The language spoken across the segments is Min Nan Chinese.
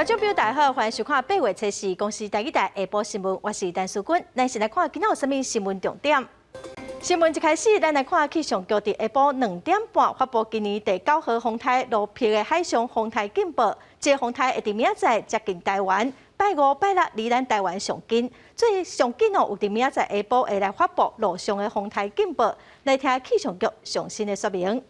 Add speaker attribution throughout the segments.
Speaker 1: 觀眾朋友大家好，歡迎收看八月初四公視台語台下晡新聞，我是陳淑君。咱先來看今仔有啥物新聞重點。新聞一開始，咱來看氣象局佇下晡2點半發布今年第九號風颱盧碧的海上風颱警報。這個風颱會佇明仔載接近台灣，拜五、拜六離咱台灣上近。最上緊哦，有佇明仔載下晡會來發布陸上的風颱警報。來聽氣象局上新的說明。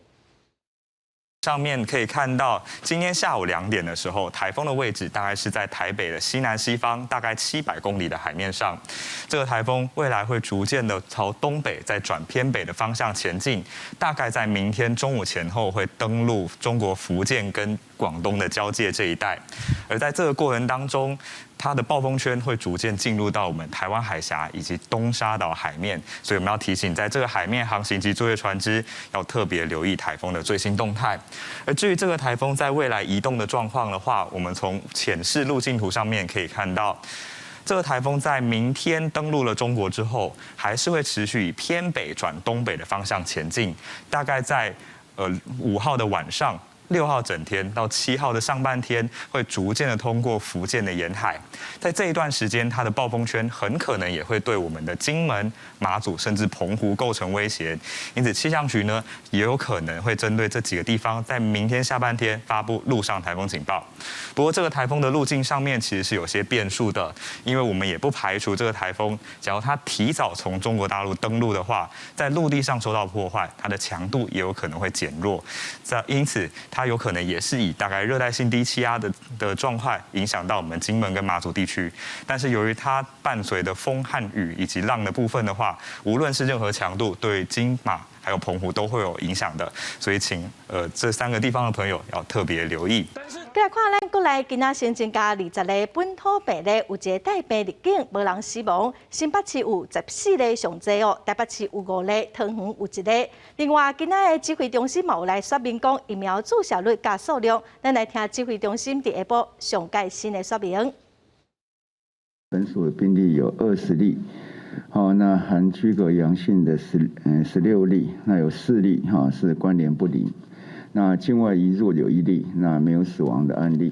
Speaker 2: 上面可以看到，今天下午2點的時候，颱風的位置大概是在台北的西南西方，大概700公里的海面上。這個颱風未來會逐漸的朝東北再轉偏北的方向前進，大概在明天中午前後會登陸中國福建跟廣東的交界這一帶。而在這個過程當中，它的暴風圈會逐漸進入到我們台灣海峽以及東沙島海面，所以我們要提醒，在這個海面航行及作業船隻要特別留意颱風的最新動態。而至於這個颱風在未來移動的狀況的話，我們從潛勢路徑圖上面可以看到，這個颱風在明天登陸了中國之後，還是會持續以偏北轉東北的方向前進，大概在5號的晚上，6號整天到7號的上半天，會逐漸的通過福建的沿海，在這一段時間，它的暴風圈很可能也會對我們的金門、馬祖甚至澎湖構成威脅。因此，氣象局呢也有可能會針對這幾個地方，在明天下半天發布陸上颱風警報。不過，這個颱風的路徑上面其實是有些變數的，因為我們也不排除這個颱風，假如它提早從中國大陸登陸的話，在陸地上受到破壞，它的強度也有可能會減弱。在因此，它有可能也是以大概熱帶性低氣壓的狀態影響到我們金門跟馬祖地區，但是由於它伴隨的風和雨以及浪的部分的話，無論是任何強度，對金馬還有澎湖都會有影響的，所以請這三個地方的朋友要特別留意。
Speaker 1: 過來看咱國內今仔新增加20例本土病例，有一個帶病入境，無人死亡。新北市有14例上濟哦，台北市有五例，桃園有一例。另外，今仔的指揮中心嘛有來說明講疫苗注射率佮數量，咱來聽指揮中心佇下晡上蓋新的說明。
Speaker 3: 本土的病例有20例，好，那含居隔陽性的16例，那有四例哈是關聯不明。那境外移入有一例，那沒有死亡的案例。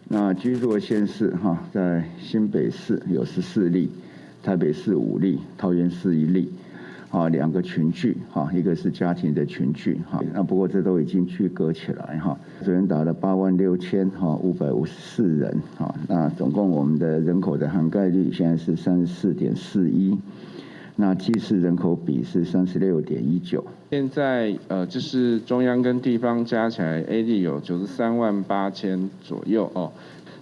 Speaker 3: 那居住的縣市哈，在新北市有14例，台北市五例，桃園市一例，啊，兩個群聚哈，一個是家庭的群聚哈。那不過這都已經區隔起來哈。昨天打了86,554人哈，那總共我們的人口的涵蓋率現在是34.41。那劑次人口比是36.19。
Speaker 4: 現在就是中央跟地方加起來，AZ 有938,000左右哦。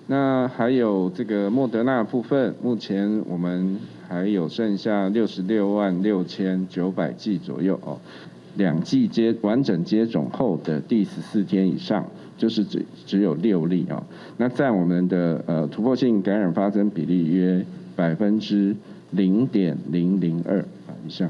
Speaker 4: 那還有這個莫德納部分，目前我們還有剩下666,900劑左右哦。兩劑接完整接種後的第14天以上，就是只有六例哦。那在我們的突破性感染發生比例約0.002%以上。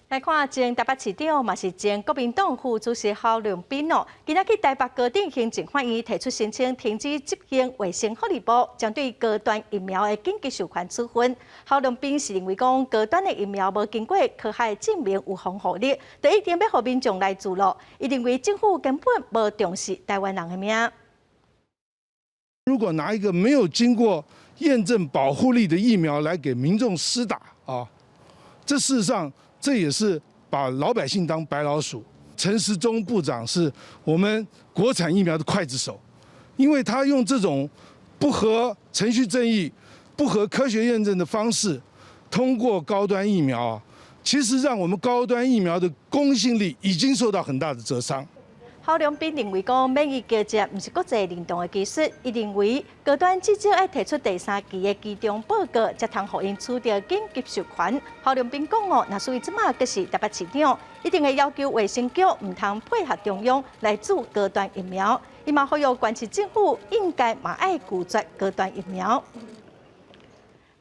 Speaker 1: 來看前台北市長嘛是前國民黨副主席侯亮斌哦，今仔去台北高等行政法院提出申請，停止執行衛生福利部針對高端疫苗的緊急授權處分。侯亮斌是認為講高端的疫苗無經過科學證明有防護力，就一定欲予民眾來注咯。伊認為政府根本無重視台灣人的命。
Speaker 5: 如果拿一個沒有經過驗證保護力的疫苗來給民眾施打啊，這事實上，這也是把老百姓當白老鼠。陳時中部長是我們國產疫苗的劊子手，因為他用這種不合程序正義、不合科學驗證的方式通過高端疫苗啊，其實讓我們高端疫苗的公信力已經受到很大的折傷。
Speaker 1: 侯亮斌認為講免疫交接毋是國際認同的技術，伊認為高端至少愛提出第三期的期中報告，才通予𪜶取得緊急授權。侯亮斌講哦，若是伊這馬閣是台北市長，一定會要求衛生局毋通配合中央來注高端疫苗。伊嘛呼籲縣市政府應該嘛愛拒絕高端疫苗。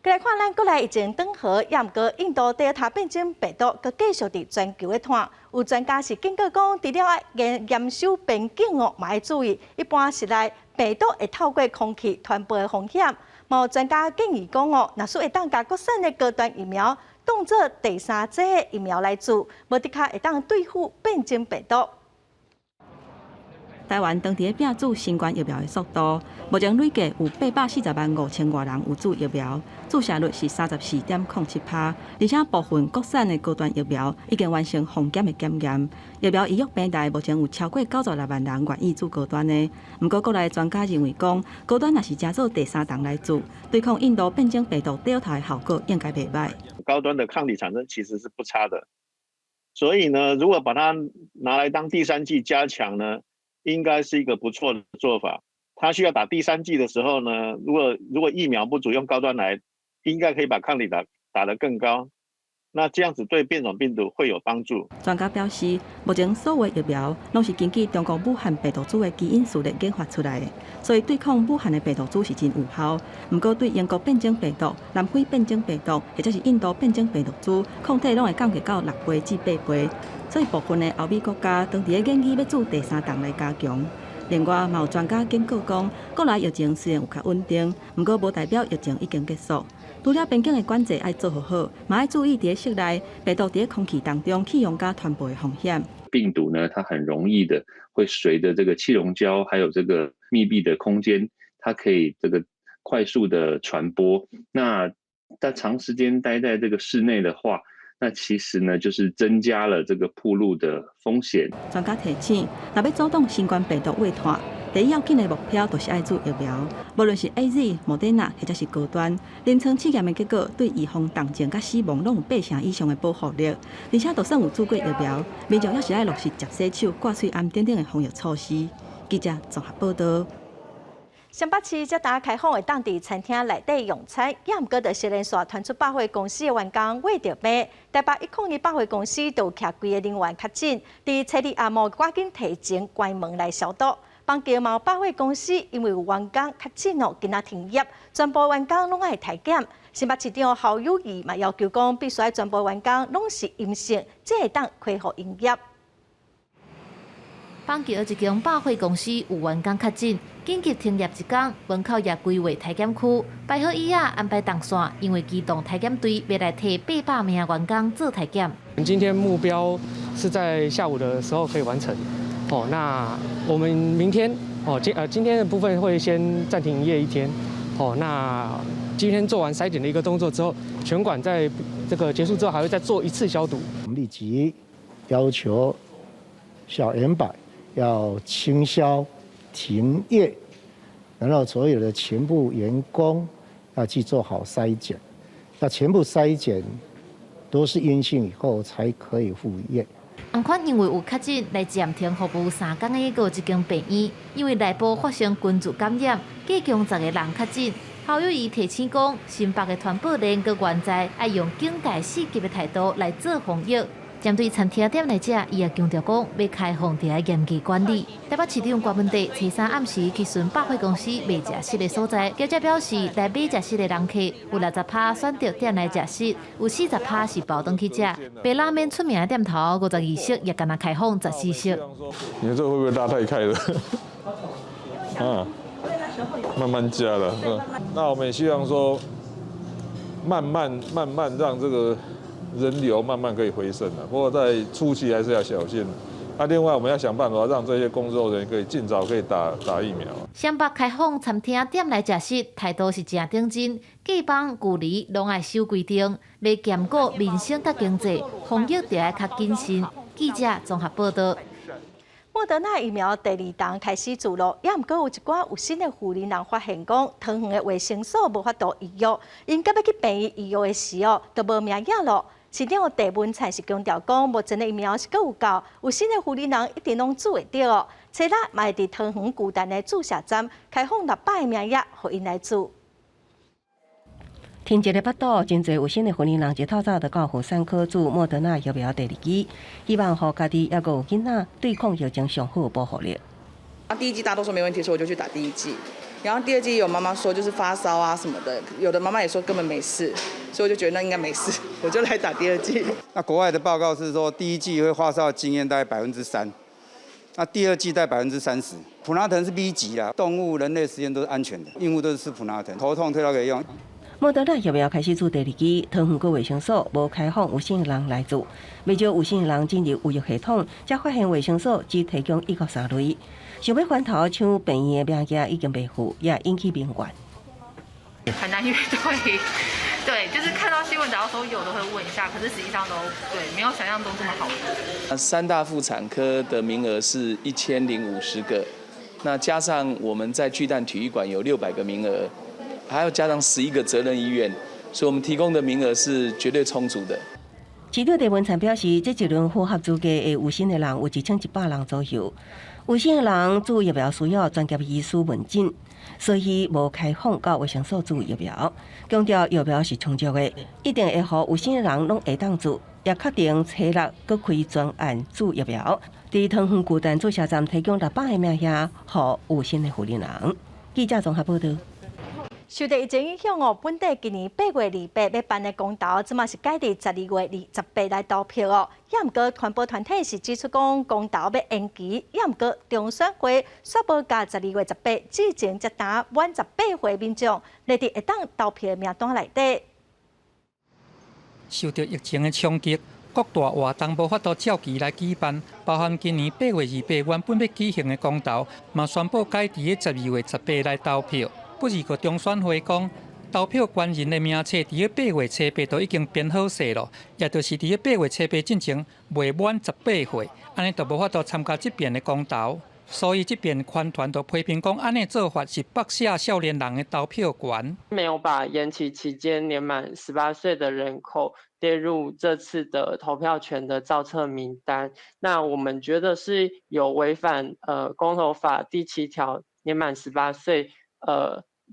Speaker 1: 過來看咱國內疫情轉好，也毋過印度德爾塔變種病毒閣繼續佇全球咧湠。有專家是警告講，除了愛嚴嚴守邊境哦，嘛愛注意，一般室內病毒會透過空氣傳播的風險。嘛有專家建議講哦，若是會當共國產的高端疫苗當做第三劑的疫苗來注，無的確會當對付變種病毒。
Speaker 6: 台灣當佇咧拚注新冠疫苗的速度，目前累計有840萬5千外人有注疫苗，注射率是34.07%，而且部分國產的高端疫苗已經完成封檢的檢驗。疫苗預約平台目前有超過96萬人願意注高端的。毋過國內專家認為講，高端若是加做第三針來注，對抗印度變種病毒德爾塔的效果應該袂䆀。
Speaker 7: 高端的抗體產生其實是不差的，所以呢，如果把它拿來當第三劑加強呢，應該是一個不錯的做法。他需要打第三劑的時候呢，如果疫苗不足，用高端來，應該可以把抗體打得更高。那這樣子對變種病毒會有幫助。
Speaker 6: 專家表示，目前所有疫苗攏是根據中國武漢病毒株的基因序列研發出來的，所以對抗武漢的病毒株是真有效。毋過對英國變種病毒、南非變種病毒或者是印度變種病毒株，抗體攏會降低到6倍至8倍。所以部分的歐美國家當佇咧研擬欲注第三針來加強。另外，嘛有專家警告講，國內疫情雖然有較穩定，毋過無代表疫情已經結束。除了邊境的管制愛做予好，嘛愛注意佇咧室內病毒佇咧空氣當中氣溶膠傳播的風險。
Speaker 8: 病毒呢，它很容易的會隨著這個氣溶膠，還有這個密閉的空間，它可以這個快速的傳播。那在長時間待在這個室內的話，那其實呢，就是增加了這個暴露的風險。
Speaker 6: 專家提醒，若欲阻擋新冠病毒外傳，第一要緊的目標就是愛注疫苗。無論是 AZ、莫德納或者是高端，臨床試驗的結果對預防重症佮死亡攏有八成以上的保護力。而且，就算有注過疫苗，民眾猶是愛落實捷洗手、掛喙罨等等的防疫措施。記者綜合報道。
Speaker 1: 新北市這呾開放會當佇餐廳內底用餐，也毋過就連續傳出百貨公司的員工秽著病。台北102百貨公司就徛幾个人員確診，佇初二暗暝趕緊提前關門來消毒。板橋嘛百貨公司因為有員工確診哦，今仔停業，全部員工攏愛篩檢。新北市長侯友宜嘛要求講，必須愛全部員工攏是陰性，才會當恢復營業。
Speaker 9: 板橋一間百貨公司有員工確診，緊急停業一工，門口也規劃篩檢區，排好椅仔，安排動線，因為機動篩檢隊欲來替800名員工做篩檢。
Speaker 10: 今天目標是在下午的時候可以完成。哦，那我們明天哦，今天的部分會先暫停營業一天。哦，那今天做完篩檢的一個動作之後，全館在這個結束之後，還會再做一次消毒。
Speaker 11: 我們立即要求小遠百要清消停業，然後所有的全部員工要去做好篩檢，那全部篩檢都是陰性以後，才可以復業。
Speaker 9: 仝款因為有確診來暫停服務3工的閣有一間病院，因為內部發生群聚感染，加強10個人確診。侯友宜提醒講，新北的傳播鏈閣原在，愛用警戒四級的態度來做防疫。針對餐廳店來食，伊也強調講，欲開放著愛嚴格管理。台北市長柯文哲初三暗時去巡百貨公司賣食食的所在，業者表示，來買食食的人客有60%選擇店內食食，有40%是包轉去食。白拉麵出名的店頭52食也干焦開放14食。
Speaker 12: 你這會不會拉太開了？啊，慢慢加了。嗯，那我們也希望說，慢慢慢慢讓這個人流慢慢可以回升了，不過在初期還是要小心。那另外我們要想辦法讓這些工作人員可以盡早可以打打疫苗。
Speaker 9: 新北開放餐廳店內食食，態度是誠認真，街坊距離攏愛守規定，欲兼顧民生佮經濟，防疫就愛較謹慎。記者綜合報道。
Speaker 1: 莫德納疫苗第二針開始注咯，猶毋過有一寡有身的婦人發現講，桃園的衛生所無法度預約，𪜶閣欲去病院預約的時哦，就無名影咯。市長鄭文燦是強調講，目前的疫苗是閣有夠，有身的婦人一定攏注會著哦。初六嘛會佇桃園巨蛋的注射站開放600個名額，予𪜶來注。
Speaker 13: 停一个腹肚，真濟有身的婦人一透早就到婦產科注莫德納疫苗第二劑，希望予家己猶閣有囡仔對抗疫情上好保護力。
Speaker 14: 啊，第一劑大家都說沒問題，所以我就去打第一劑。然後第二劑有媽媽說就是發燒啊什麼的，有的媽媽也說根本沒事，所以我就覺得那應該沒事，我就來打第二劑。
Speaker 15: 那國外的報告是說，第一劑會發燒的經驗大概3%，那第二劑大概30%。普拿疼是 B 級啦，動物、人類實驗都是安全的，孕婦都是吃普拿疼，頭痛退燒可以用。
Speaker 13: 莫德納疫苗開始注第二劑，桃園區衛生所無開放有身人來注，袂少有身人進入預約系統，才發現衛生所只提供一到三類。想欲翻頭搶病院的名額已經袂赴，也引起民怨。
Speaker 16: 很難約對，對，就是看到新聞，假如說有都會問一下，可是實際上都對，沒有想象中這麼好。
Speaker 17: 三大婦產科的名額是1050個，那加上我們在巨蛋體育館有600個名額，還要加上11個責任醫院，所以我們提供的名額是絕對充足的。
Speaker 13: 市長鄭文燦表示，這一輪符合資格的有身的人有1100人左右。有身的人注疫苗需要專業醫師問診，所以無開放到衛生所注疫苗。強調疫苗是充足的，一定會予有身的人攏會當注，也確定初六閣開專案注疫苗。佇桃園巨蛋注射站提供600個名額，予有身的婦人人。記者綜合報導。
Speaker 1: 受著疫情影響哦，本地今年8月28欲辦的公投，這馬是改佇12月28來投票哦。也毋過，環保團體是指出講，公投欲延期，也毋過中選會煞無共12月18之前才呾滿18歲民眾列佇會當投票的名單內底。
Speaker 18: 受著疫情的衝擊，各大活動無法度照期來舉辦，包含今年8月28原本欲舉行的公投，嘛宣布改佇12月18來投票。不過中選會講，投票權人的名冊佇8月初八就已經編好勢囉，也就是佇8月初八進前未滿十八歲，按呢就無法度參加這遍的公投。所以這遍環團就批評講，按呢做法是剝削少年人的投票權。
Speaker 19: 沒有把延期期間年滿18歲的人口列入這次的投票權的造冊名單，那我們覺得是有違反公投法第7條年滿十八歲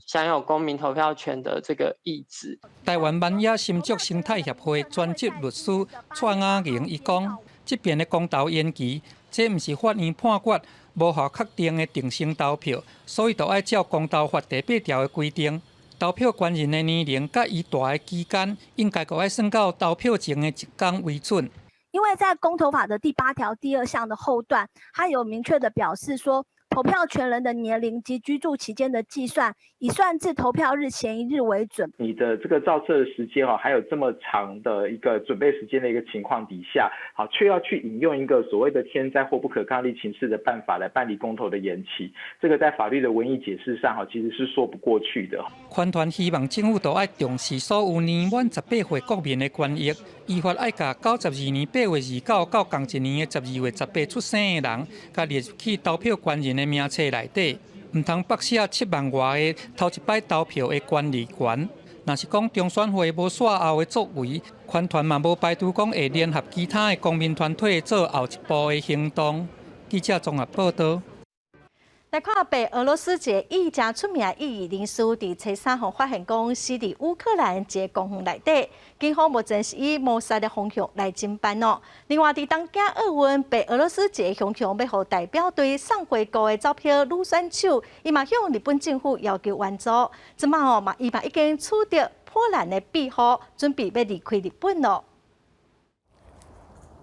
Speaker 19: 享有公民投票權的這個意志。
Speaker 18: 台灣萬野新竹生態協會專職律師蔡雅瑩伊講，這遍的公投延期，這毋是法院判決無效確定的定性投票，所以就愛照公投法第8條的規定，投票權人的年齡佮伊蹛的期間，應該閣愛算到投票前的一工為準。
Speaker 20: 因為在公投法的第8條第2項的後段，它有明確的表示說，投票權人的年齡及居住期間的計算，以算至投票日前一日為準。
Speaker 21: 你的這個造冊的時間哈，還有這麼長的一個準備時間的一個情況底下，好，卻要去引用一個所謂的天災或不可抗力情勢的辦法來辦理公投的延期，這個在法律的文義解釋上，哈，其實是說不過去的。
Speaker 18: 環團希望政府都愛重視所有年滿十八歲國民的權益，依法愛共92年8月29到仝一年的12月18出生的人，共列入去投票權人的名冊內底，毋通剝削7萬外個頭一擺投票的權利權。若是講中選會無煞後的作為，環團嘛無排除講會聯合其他的公民團體做後一步的行動。記者綜合報導。
Speaker 1: 來看白俄羅斯一個伊誠出名的異議人士，佇初三予發現講死佇烏克蘭一個公園內底，警方目前是以謀殺的方向來偵辦哦。另外，佇東京奧運，白俄羅斯一個雄雄欲予代表隊送花束的走票女選手，伊嘛向日本政府要求援助。這馬哦嘛，伊嘛已經取得波蘭的庇護，準備欲離開日本囉。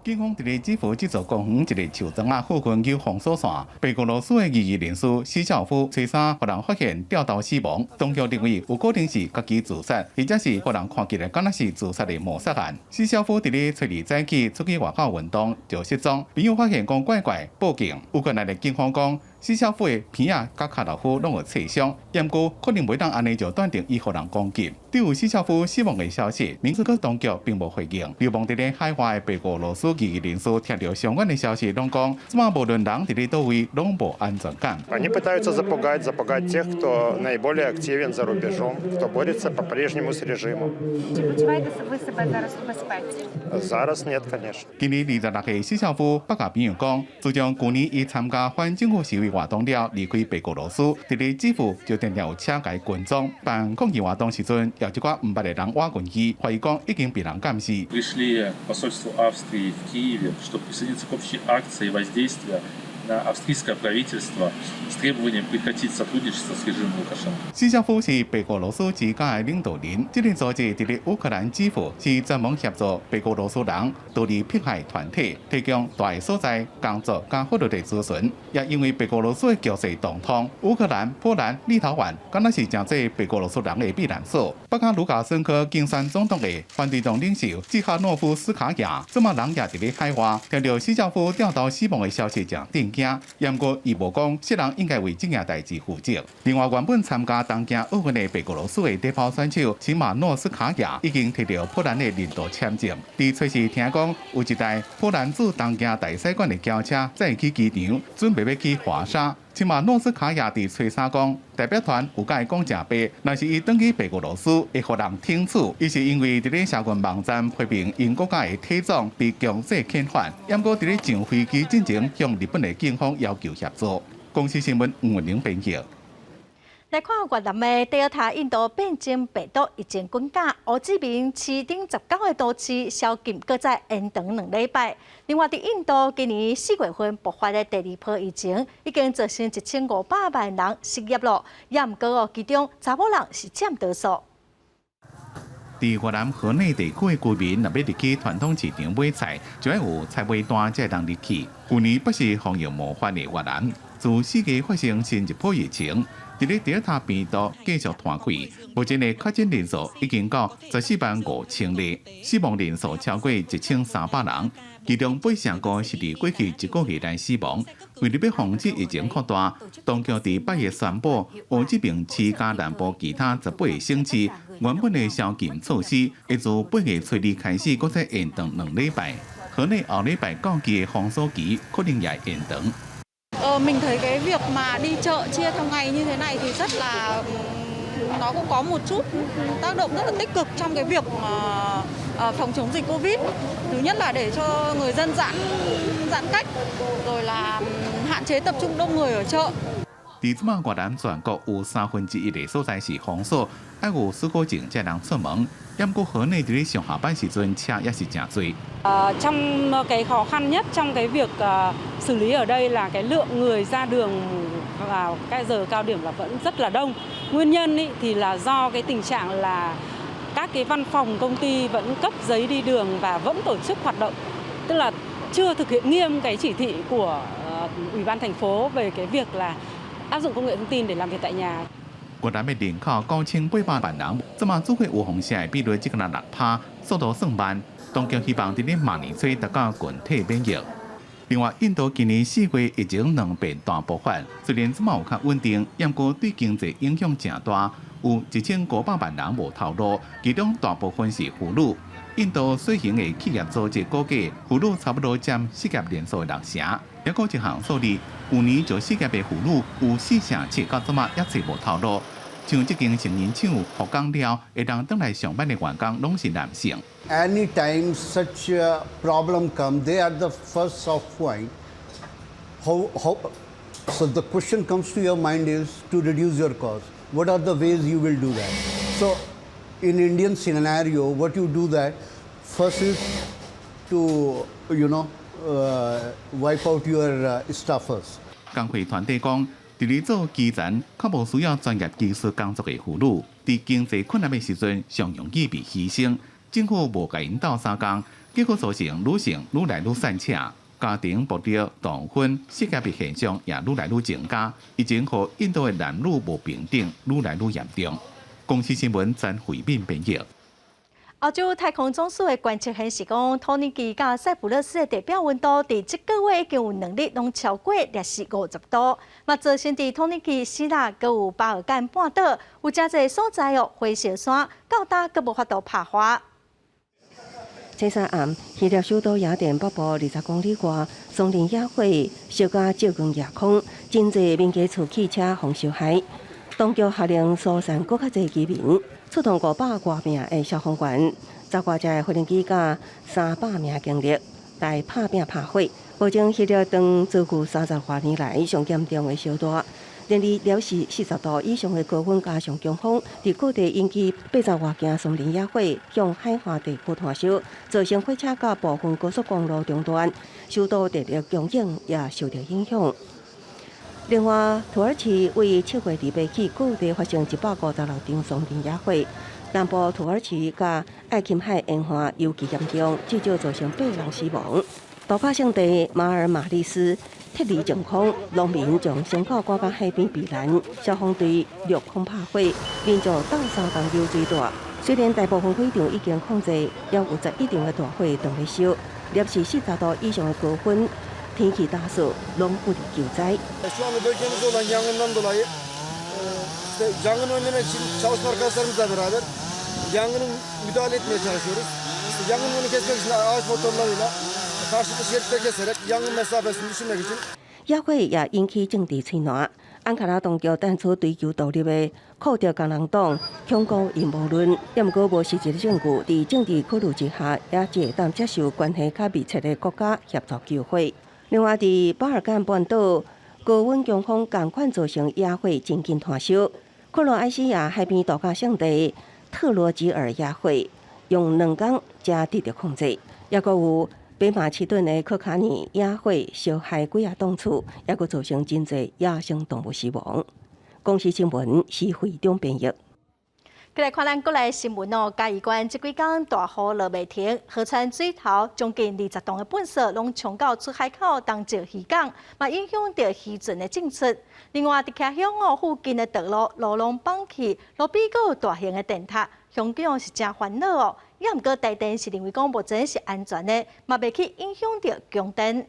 Speaker 22: 警方佇咧基輔這座公園一个樹叢仔附近有封鎖線。白俄羅斯的異議人士史少夫初三予人發現吊刀死亡，當局認為有可能是家己自殺，或者是予人看起來敢若是自殺的謀殺案。史少夫佇咧初二早起出去外口運動就失蹤，朋友發現講怪怪，報警。烏克蘭的警方講，史少夫的鼻仔佮跤頭膚攏有刺傷，毋過可能袂當按呢就斷定伊予人攻擊。對於史少夫死亡的消息，明斯克當局並無回應。流亡佇咧海外的白俄羅斯異議人士聽著相關的消息，攏講，這馬無論人佇咧佗位，攏無安全感。
Speaker 23: Они пытаются запугать, запугать тех, кто наиболее активен за рубежом, кто борется по-прежнему с режимом.
Speaker 24: Чи почуваєте ви себе зараз у безпеці?
Speaker 23: Зараз нет, конечно.
Speaker 22: 今年26歲史少夫北甲朋友講，自從舊年伊參加反政府示威活動了，離開白俄羅斯，佇咧基輔就定定有車共伊跟蹤。辦抗議活動時陣，有一寡毋捌的人倚近伊，懷疑講已經被人監視。
Speaker 25: Пришли в посольство Австрии в Киеве, чтобы присоединиться к общей акции воздействия на австрийское правительство с требованием прекратить сотрудничество с режимом Лукашенко.
Speaker 22: 史少夫是白俄羅斯之家的領導人，這個組織佇咧烏克蘭基輔是專門協助白俄羅斯人逃離迫害團體，提供蹛的所在、工作佮法律的諮詢。也因為白俄羅斯的局勢動盪，烏克蘭、波蘭、立陶宛敢若是成做白俄羅斯人的避難所。北加盧卡申科競選總統的反對黨領袖季哈諾夫斯卡亞，這馬人也佇咧海外，聽著史少夫吊刀死亡的消息，誠震驚。驚，毋過伊無講誰人應該為這件代誌負責。另外，原本參加東京奧運的白俄羅斯的短跑選手齊馬諾斯卡亞已經提著波蘭的人道簽證。佇初時聽講有一台波蘭駐東京大使館的轎車載去機場，準備欲去華沙。齊馬諾斯卡亞佇初三講，代表團有共伊講誠白，若是伊轉去白俄羅斯會予人懲處。伊是因為佇咧社群網站批評𪜶國家的體總被強制遣返，毋過佇咧上飛機進前向日本的警方要求協助。公視新聞吳文玲編譯。
Speaker 1: 來看越南的德爾塔印度變種病毒疫情滾價，胡志明市頂19個都市宵禁，閣再延長2禮拜。另外，佇印度今年4月份爆發的第二波疫情，已經造成1500萬人失業囉。也毋過哦，其中查某人是佔多數。
Speaker 22: 佇越南河內地區的居民，若欲入去傳統市場買菜，就愛有菜尾單才會當入去。舊年不是風雨無法的越南，自4月發生新一波疫情，佇咧德爾塔病毒繼續湠開，目前的確診人數已經到14萬5千例，死亡人數超過1300人，其中八成五是佇過去一個月內死亡。為著欲防止疫情擴大，當局佇8月宣布，胡志明市佮南部其他18個省市原本的宵禁措施，會自8月初二開始，閣再延長2禮拜。河內後禮拜到期的封鎖期可能也會延長。
Speaker 2: Mình thấy cái việc mà đi chợ chia theo ngày như thế này thì rất là nó cũng có một chút tác động rất là tích cực trong cái việc phòng chống dịch Covid. Thứ nhất là để cho người dân giãn giãn cách, rồi là hạn chế tập trung đông người ở chợ.
Speaker 22: 佇這擺越南全國有1/3的所在是封鎖，愛有許可證才通出門。毋過河內佇咧上下班時陣，車也是誠濟。
Speaker 3: Trong cái khó khăn nhất trong cái việc xử lý ở đây là cái lượng người ra đường vào cái giờ cao điểm là vẫn rất là đông. Nguyên nhân ý, thì là do cái tình trạng là các cái văn phòng công ty vẫn cấp giấy đi đường và vẫn tổ chức hoạt động. Tức là chưa thực hiện nghiêm cái chỉ thị của Ủy ban thành phố về cái việc là áp dụng công nghệ thông tin để làm việc tại nhà.
Speaker 22: 越南的人口9800萬人，這馬主會有風險的比率只敢若6趴，速度算慢。當局希望佇咧明年初達到群體免疫。另外，印度今年4月疫情兩遍大爆發，雖然這馬有較穩定，毋過對經濟影響誠大，有1500萬人無頭路，其中大部分是婦女。印度小型的企業組織估計，婦女差不多佔失業人數的6成。抑閣一項數字，舊年就失業的婦女有4成7，到這馬猶揣無頭路。像這間成衣廠復工了，會當轉來上班的員工攏是男性。
Speaker 4: Anytime such a problem come, they are the first soft point. So the question comes to your mind is to reduce your cost. What are the ways you will do that? So in Indian scenario, what you do that first is to wipe out your staffers.
Speaker 22: 工會團體講，佇咧做基層較無需要專業技術工作的婦女，佇經濟困難的時陣，上容易被犧牲。政府無共𪜶鬥相共，結果造成女性愈來愈散赤，家庭暴力、童婚、失業的現象也愈來愈增加，已經予印度的男女無平等愈來愈嚴重。公視新聞曾慧敏編譯。
Speaker 1: 歐洲太空總署的觀測顯示講，土耳其佮塞浦路斯的地表溫度，佇這個月已經有2日攏超過攝氏50度。嘛，造成佇土耳其、希臘、閣有巴爾幹半島，有誠濟所在哦，火燒山，到今閣無法度拍火。
Speaker 13: 初三暗，希臘首都雅典北部20公里外，松林野火燒甲照光夜空，真濟民家厝汽車予燒害。當局下令疏散閣較濟居民，出動500外名的消防員、10外隻的無人機佮300名警力來拍拚拍火。目前希臘當遭遇30外年來上嚴重的燒熱，連日攝氏40度以上的高溫加上強風，佇各地引起80外間松林野火向海岸地區湠燒，造成火車佮部分高速公路中斷，首都電力供應也受著影響。另外，土耳其為7月28起，各地發生156場松林野火，南部土耳其佮愛琴海沿岸尤其嚴重，至少造成8人死亡。度假勝地馬爾馬里斯撤離淨空，農民將牲口趕到海邊避難，消防隊掠空拍火，民眾鬥相共游水帶。雖然大部分火場已經控制，猶有11場的大火當咧燒，攝氏40度以上的高溫，天氣大雪攏不離救災。
Speaker 5: Şu anda bölgemizde olan yangından dolayı işte yangını önlemek için çalışma arkadaşlarımızla beraber yangının müdahale etmeye çalışıyoruz. İşte yangının önünü kesmek için ağaç motorlarıyla karşılıklı şeritler keserek yangın mesafesini düşürmek için.
Speaker 13: 野火也引起政治催瀾。安卡拉當局淡出追求獨立的庫德工人黨恐攻陰謀論，也毋過無實質證據，佇政治考慮之下，也只會當接受關係較密切的國家協助救火。另外，佇巴爾幹半島高溫強風仝款造成野火真緊湠燒。克羅埃西亞海邊度假勝地特羅吉爾野火用2工才得著控制，抑閣有北馬其頓的可卡尼野火燒害幾仔棟厝，抑閣造成真濟野生動物死亡。公視新聞施惠中編譯。
Speaker 1: 繼來看咱國內新聞哦，嘉義縣這幾工大雨落袂停，河川水頭將近20棟的糞埽攏衝到出海口東石漁港，嘛影響著漁船的進出。另外，竹屐鄉哦附近的道路路攏崩去，路邊閣有大型的電塔，鄉長是誠煩惱哦。也毋過台電是認為講目前是安全的，嘛袂去影響著供電。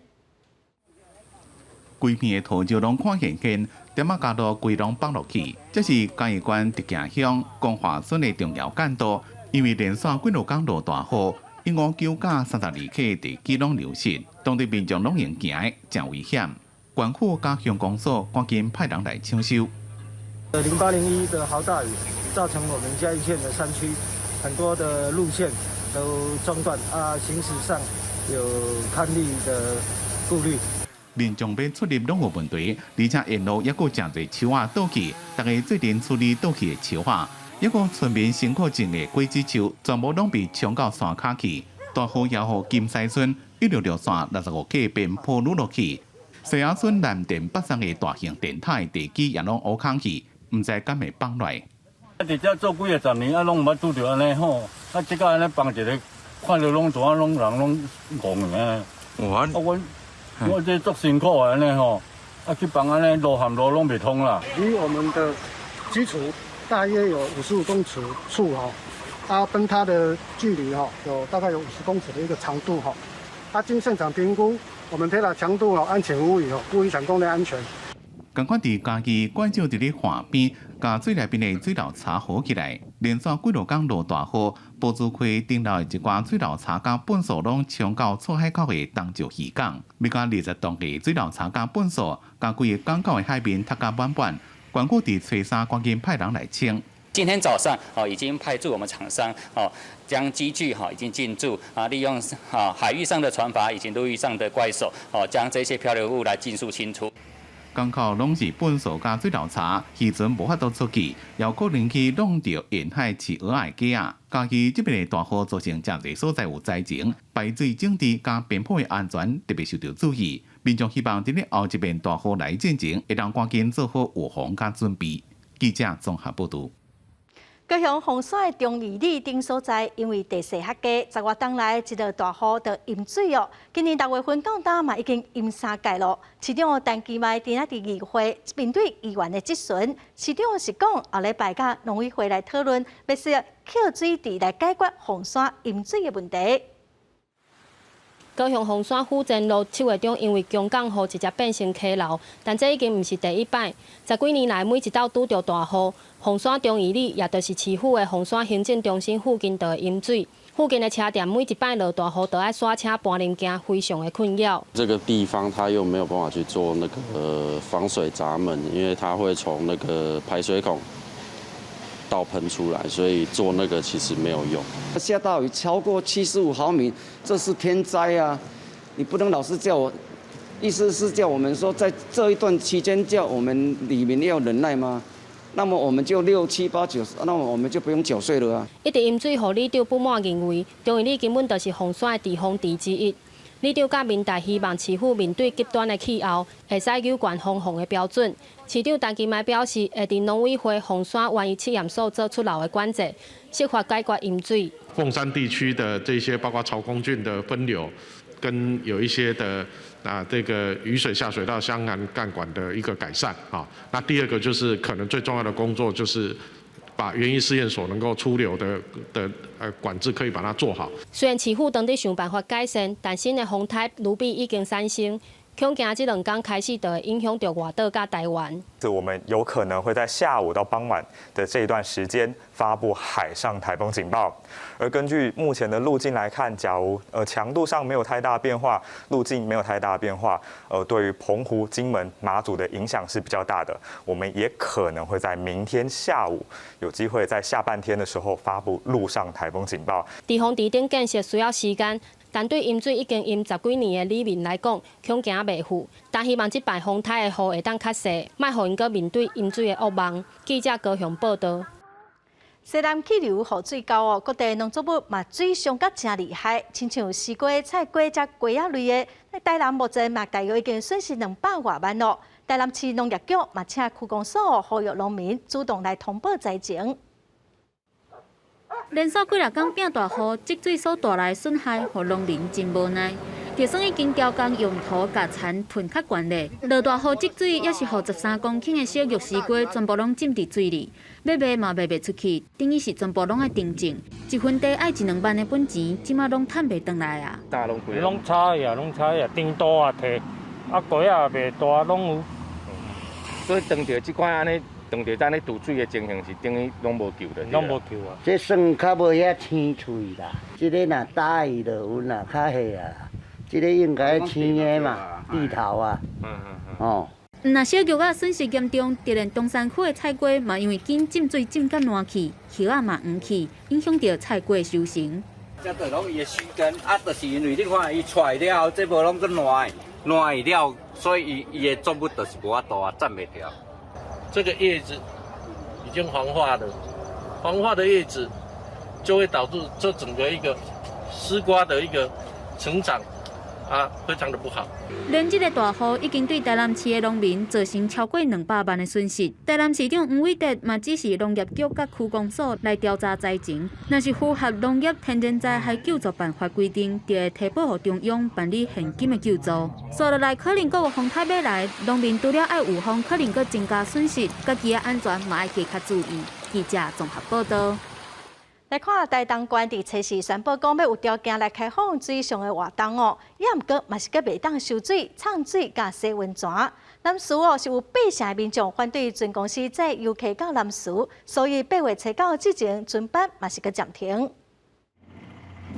Speaker 22: 規片的土石攏看現現，點仔加路規攏崩落去。這是嘉義縣竹屐鄉光華村的重要幹道，因為連續幾落工落大雨，15九甲32克地基攏流失，當地民眾攏用行的，誠危險。縣府佮鄉公所趕緊派人來搶修。
Speaker 6: 0801的豪大雨，造成我們嘉義縣的山區很多的路線都中斷啊，行駛上有堪慮的顧慮。
Speaker 22: 民眾欲出入攏有問題，而且沿路抑閣誠濟樹仔倒去，逐家做陣處理倒去的樹仔，抑閣村民辛苦種的果子樹，全部攏被沖到山跤去。大雨也予金獅村166線65克邊坡擄落去，西雅村南電北送的大型電塔的地基也攏烏空去，毋知敢會崩落來。
Speaker 7: 啊，佇遮做幾若十年，啊，攏毋捌拄著按呢吼，啊，這個按呢崩一个，看著攏怎啊，攏人攏戇的。啊，阮我這足辛苦的按呢吼，啊，去崩按呢路和路攏袂通啦。
Speaker 6: 離我們的基礎大約有55公尺處吼，啊，崩塌的距離吼有大概有50公尺的一個長度吼。啊，經現場評估，我們鐵塔強度哦安全無虞哦，不影響供電安全。
Speaker 22: 仝款佇嘉義拐石佇咧岸邊，共水內邊的水流槽合起來，連續幾落工落大雨，埔子溪頂樓的一寡水流槽佮糞埽攏衝到出海口的東石漁港，欲到20棟的水流槽佮糞埽，共規个港口的海面塞甲滿滿，縣府佇初三趕緊派人來清。
Speaker 8: 今天早上哦，已經派駐我們廠商哦，將機具哈已經進駐啊，利用啊海域上的船筏以及陸域上的怪手哦，將這些漂流物來盡數清除。
Speaker 22: 港口攏是糞埽佮水流槽，漁船無法度出去，也有可能去弄著沿海飼蚵仔的雞仔。嘉義這邊的大雨造成誠濟所在有災情，排水整治佮邊坡的安全特別受著注意。民眾希望佇咧後一遍大雨來進前，會當趕緊做好預防佮準備。記者綜合報導。
Speaker 1: 高雄鳳山的忠義里頂所在，因為地勢較低，十外冬來一落大雨就淹水哦。今年6月份到今嘛已經淹三屆咯。市長陳其邁今仔佇議會面對議員的質詢，市長是講後禮拜佮農委會來討論，欲設抾水池來解決鳳山淹水的問題。
Speaker 10: 高雄鳳山府前路7月中因為強降雨直接變成溪流，但這已經毋是第一擺。十幾年來，每一擺拄著大雨，鳳山忠義里，也就是市府的鳳山行政中心附近，就會淹水。附近的車店每一擺落大雨，都愛徙車搬物件，非常的困擾。
Speaker 26: 這個地方它又沒有辦法去做那個防水閘門，因為它會從那個排水孔倒噴出來，所以做那個其實沒有用。
Speaker 27: 下大雨超過75毫米，這是天災啊！你不能老是叫我，意思是叫我們說，在這一段期間叫我們里民要忍耐嗎？那麼我們就六七八九，那麼我們就不用繳稅了啊！
Speaker 10: 一直淹水，予里長不滿認為，忠義里根本就是鳳山的滯洪池之一。里長佮民代希望市府面對極端的氣候，會使有懸防洪的標準。市長陳其邁表示，會佇農委會鳳山園藝試驗所做出流的管制，設法解決淹水。
Speaker 28: 鳳山地區的這些，包括曹公圳的分流，跟有一些的啊，這個雨水下水道相關幹管的一個改善啊。那第二個就是可能最重要的工作就是把園藝試驗所能夠出流的管制可以把它做好。
Speaker 10: 雖然市府當佇想辦法改善，但新的風颱盧比已經產生，恐驚這兩工開始就會影響著外島佮台灣。
Speaker 9: 我們有可能會在下午到傍晚的這一段時間發布海上颱風警報。而根據目前的路徑來看，假如強度上沒有太大變化，路徑沒有太大變化，對於澎湖、金門、馬祖的影響是比較大的。我們也可能會在明天下午有機會在下半天的時候發布陸上颱風警報。
Speaker 10: 堤防堤頂建設需要時間。但對淹水已經淹十幾年的里民來講，恐驚袂赴。但希望這擺風颱的雨會當較細，莫予𪜶閣面對淹水的噩夢。記者高雄報導。
Speaker 1: 西南氣流予水厚哦，各地農作物嘛水傷甲誠厲害，親像絲瓜、菜瓜、遮瓜仔類的，台南目前嘛大約已經損失200外萬咯。台南市農業局嘛請區公所呼籲農民主動來通報災情。
Speaker 11: 連續幾若工變大雨，積水所帶來損害，予農民真無奈。就算已經調工用土共田噴較懸咧，落大雨積水，也是予13公頃的小玉絲瓜全部攏浸佇水裡，欲賣嘛賣袂出去，等於是全部攏愛重種。一分地愛一兩萬的本錢，這馬攏趁袂轉來啊！
Speaker 12: 攏炒呀，攏炒呀，頂多也提，啊瓜仔袂大，攏有。
Speaker 14: 所以當著這款按呢，當著按呢堵水的情形是等於攏無救的。
Speaker 12: 攏無救啊！
Speaker 15: 這算較無遐青翠啦，這个若打魚就有若較彼啊，這个應該青的嘛，蒂頭啊，哦。
Speaker 11: 毋若小玉仔損失嚴重，就連東山區的菜瓜嘛，因為緊浸水浸甲爛去，葉仔嘛黃去，影響著菜瓜收成。
Speaker 16: 這就攏伊的須根，啊，就是因為你看伊出來了後，這無攏閣爛，爛了，所以伊伊的作物就是無法度啊，站袂牢。
Speaker 17: 這個葉子已經黃化了，黃化的葉子就會導致這整個一個絲瓜的一個成長啊，非常的不好。
Speaker 11: 連日的大雨已經對台南市的農民造成超過200萬的損失。台南市長黃偉哲嘛指示農業局佮區公所來調查災情，若是符合農業天然災害救助辦法規定，就會提報予中央辦理現金的救助。紲落來可能閣有風颱欲來，農民除了愛預防可能閣增加損失，家己的安全嘛愛加較注意。記者綜合報導。
Speaker 1: 來看台東縣佇初四宣布講欲有條件來開放水上的活動哦，也毋過嘛是閣袂當收水、藏水佮洗溫泉。南勢哦是有八成的民眾反對船公司載遊客到南勢，所以8月初9之前船班嘛是閣暫停。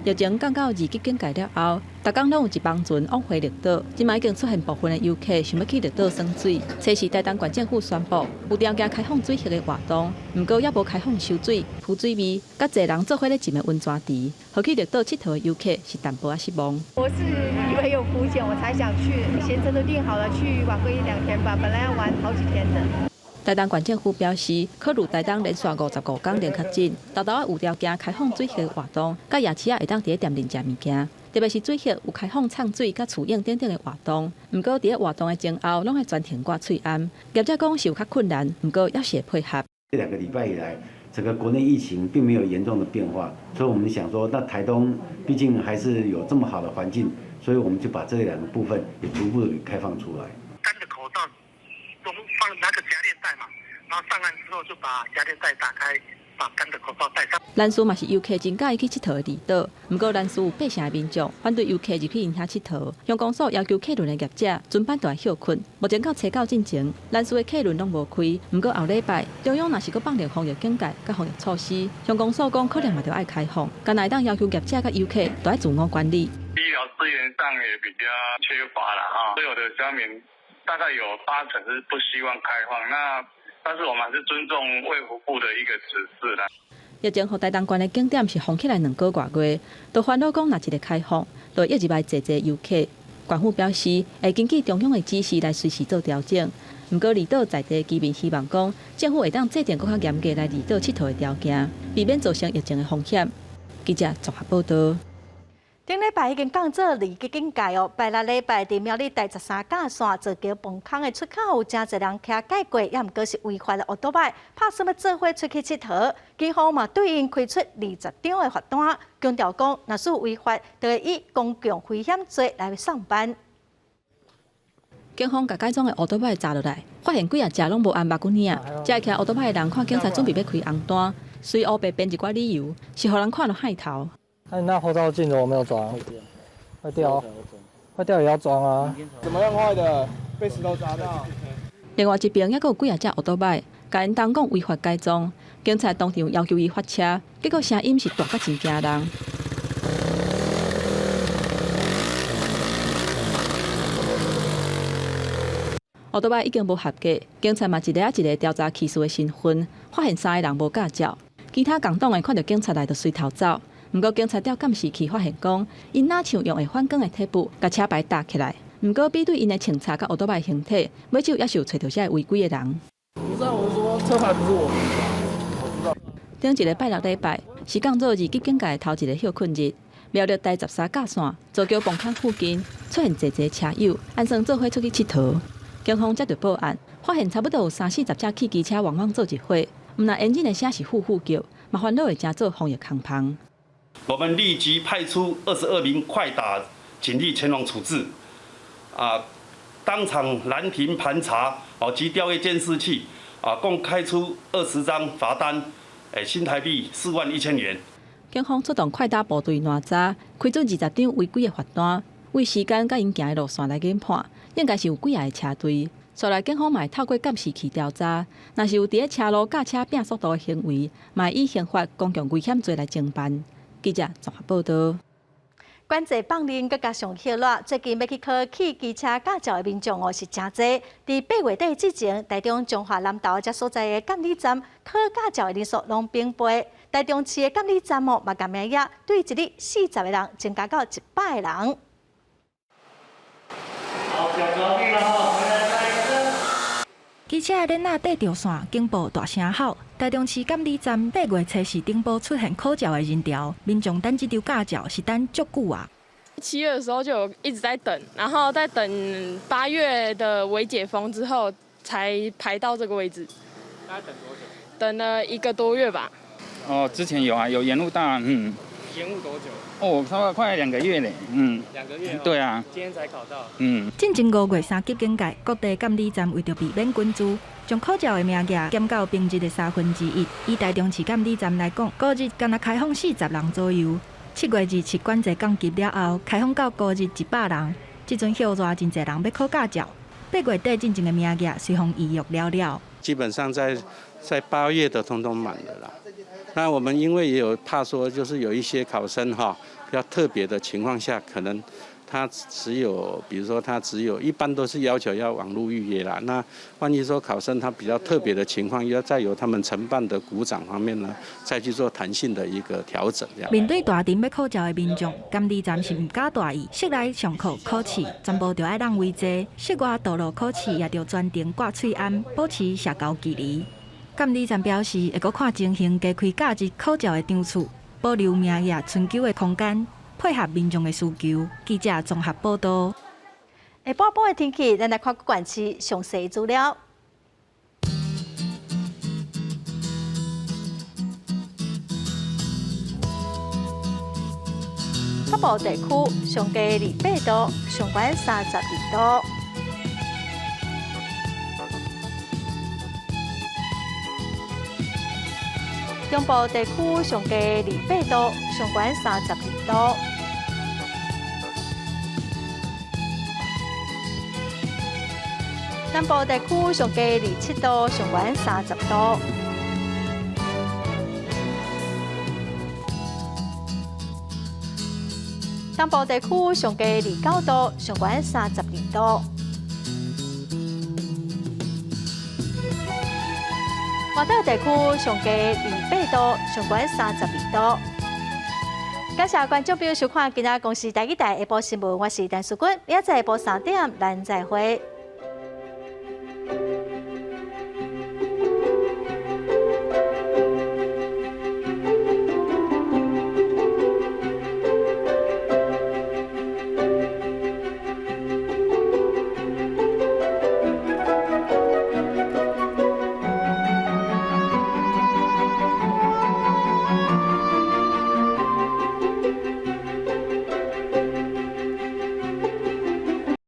Speaker 19: 疫情降到二級警戒了後，逐工攏有一幫船往回綠島。這擺已經出現部分的遊客想欲去綠島耍水。初四台東縣政府宣布有條件開放水域的活動，毋過猶無開放收水、浮水味，佮濟人做伙咧浸的溫泉池，予去綠島𨑨迌的遊客是淡薄仔失望。
Speaker 29: 我是以為有浮潛，我才想去，行程都訂好了，去玩個一兩天吧。本來要玩好幾天的。
Speaker 19: 台東縣政府表示，考慮台東連續55工零確診，沓沓仔有條件開放水域活動，佮夜市仔會當佇咧店裡食物件。特別是水域有開放藏水佮儲泳等等的活動，毋過佇咧活動的前後，攏愛全程掛喙罨。業者講是有較困難，毋過猶是會配合。
Speaker 30: 這2個禮拜以來，整個國內疫情並沒有嚴重的變化，所以我們想說，那台東畢竟還是有這麼好的環境，所以我們就把這兩個部分也逐步的開放出來。
Speaker 31: 乾的口罩都放那個夾鏈袋嘛，然後上岸之後就把夾鏈袋打開，把乾的口罩戴上。
Speaker 19: 蘭嶼嘛是遊客真佮意去𨑨迌的離島，毋過蘭嶼有八成的民眾反對遊客入去𪜶遐𨑨迌。鄉公所要求客輪的業者船班都愛歇睏。目前到初九進前，蘭嶼的客輪攏無開。毋過後禮拜中央若是閣放寬防疫警戒佮防疫措施，鄉公所講可能嘛著愛開放，干焦會當要求業者佮遊客都愛自我管理。
Speaker 32: 醫療資源上也比較缺乏了哈，所有的鄉民大概有8成是不希望開放，那但是我們還是尊重衛福部的一個指示啦。
Speaker 19: 疫情予台東縣的景點是封起來兩個外月，都煩惱講若一个開放，就會約入來濟濟遊客。縣府表示會根據中央的指示來隨時做調整。毋過離島在地居民希望講，政府會當制定閣較嚴格來離島𨑨迌的條件，避免造成疫情的風險。記者綜合報導。
Speaker 1: 頂禮拜已經降做二級警戒哦，拜六禮拜佇苗栗第13甲線造橋崩空的出口有誠濟人騎蓋過，猶毋過是違法的歐多擺，拍算欲做伙出去𨑨迌，警方嘛對𪜶開出20張的罰單，強調講，若是違法，就會以公共危險罪來送辦。
Speaker 19: 警方共改裝的烏托擺查落來，發現幾若隻攏無安目鏡仔，這騎烏托擺的人看警察準備欲開紅單，隨烏白編一寡理由，是予人看著害頭。
Speaker 33: 那你那後照鏡怎麼沒有裝？會掉。
Speaker 2: 壞掉也要裝啊。怎麼樣壞的？被石頭砸到。
Speaker 19: 另外一邊猶閣有幾仔隻歐多擺，共𪜶當講違法改裝，警察當場要求伊罰車，結果聲音是大甲真驚人。歐多擺已經無合格，警察嘛一个仔一个調查騎士的身份，發現三个人無駕照，其他共黨的看著警察來就隨頭走。毋過警察調監視器發現講，𪜶若像用會反光的鐵布共車牌搭起來。毋過比對𪜶的穿插佮歐多擺形體，尾手猶是有揣著這个違規的人。
Speaker 2: 不是啊，我說車牌不是我的，我知道。
Speaker 19: 頂一个拜六禮拜是降做二級警戒的頭一个歇睏日，苗栗台13甲線造橋崩坑附近出現濟濟車友，按算做伙出去𨑨迌。警方接著報案，發現差不多有三四十隻汽機車往往做一伙，毋但引擎的聲是呼呼叫，嘛煩惱會成做防疫空芳。
Speaker 3: 我們立即派出22名快打警力前往處置，啊，當場攔停盤查，哦及調閱監視器，啊，共開出20張罰單，新台幣4萬1千元。
Speaker 19: 警方出動快打部隊攔查，開出20張違規的罰單，為時間佮𪜶行的路線來研判，應該是有幾仔个車隊。後來警方嘛會透過監視器調查，若是有佇咧車路駕車拼速度的行為，嘛會以刑法公共危險罪來偵辦。記者綜合報導。
Speaker 1: 管制放任，閣加上熱熱，最近欲去考汽機車駕照的民眾哦是誠濟。佇8月底之前，台中彰化南投這所在的監理站考駕照的人數攏平倍。台中市的監理站哦嘛共名額對一日40個人增加到100個人。
Speaker 4: 好，機車的鏈仔綴著線，警報大聲吼。台中市監理站8月初四頂晡出現考照的人潮，民眾等這張駕照是等足久啊。
Speaker 5: 7月的時候就有一直在等，然後在等8月的微解封之後，才排到這個位置。
Speaker 12: 大概等多久？
Speaker 5: 等了1個多月吧。
Speaker 7: 哦，之前有啊，有延誤到，嗯。
Speaker 12: 延誤多久？
Speaker 7: 哦，差不多快2個月嘞，嗯。
Speaker 12: 2個月。
Speaker 7: 對啊。
Speaker 12: 今天才考到。
Speaker 7: 嗯。
Speaker 4: 進前5月3級警戒，各地監理站為著避免滾珠，將考照的名額減到平日的1/3。以台中市監理站來講，五日敢若開放40人左右。7月27管制降級了後，開放到五日100人。這陣歇熱真濟人欲考駕照，8月底進前的名額隨風預約了了。
Speaker 13: 基本上在8月的通通滿了啦。那我們因為也有怕說，就是有一些考生哈比較特別的情況下，可能他只有，比如說他只有，一般都是要求要網路預約啦。那萬一說考生他比較特別的情況，要再由他們承辦的股長方面呢，再去做彈性的一個調整。這樣。
Speaker 4: 面對大陣欲考照的民眾，監理站是毋敢大意，室內上課考試全部著愛讓位坐，室外道路考試也著全程掛喙罨，保持社交距離。監理站表示，會閣看情形加開假日考照的場次，保留名額存久的空間，配合民眾的需求。記者綜合報導。
Speaker 1: 下晡晡的天氣，咱來看各縣市詳細資料。北部地區上低28度，上懸32度。中部地區上低28度，上懸32度。南部地區上低27度，上懸30度。東部地區上低29度，上懸32度。外島地區上低28度，上懸32度。感謝觀眾朋友收看今仔公視台語台下晡新聞，我是陳淑君，明仔載下晡3點，咱再會。